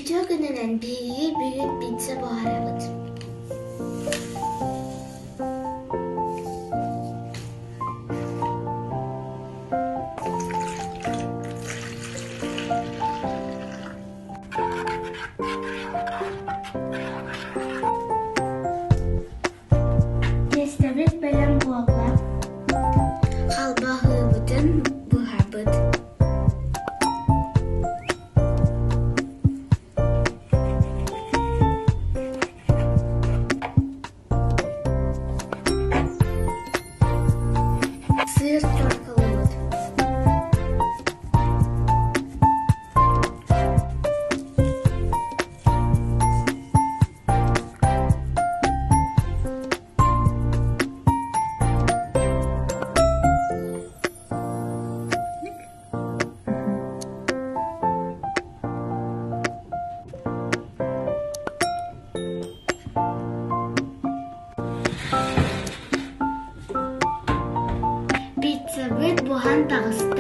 Үтүө күнүнэн биһиги бүгүн пицца буһарабыт. Тиэстэбит бэлэм буолла, халбаһыыбытын быһабыт. Сыыр теркалыыбыт. Пиццабыт буһан таҕыста.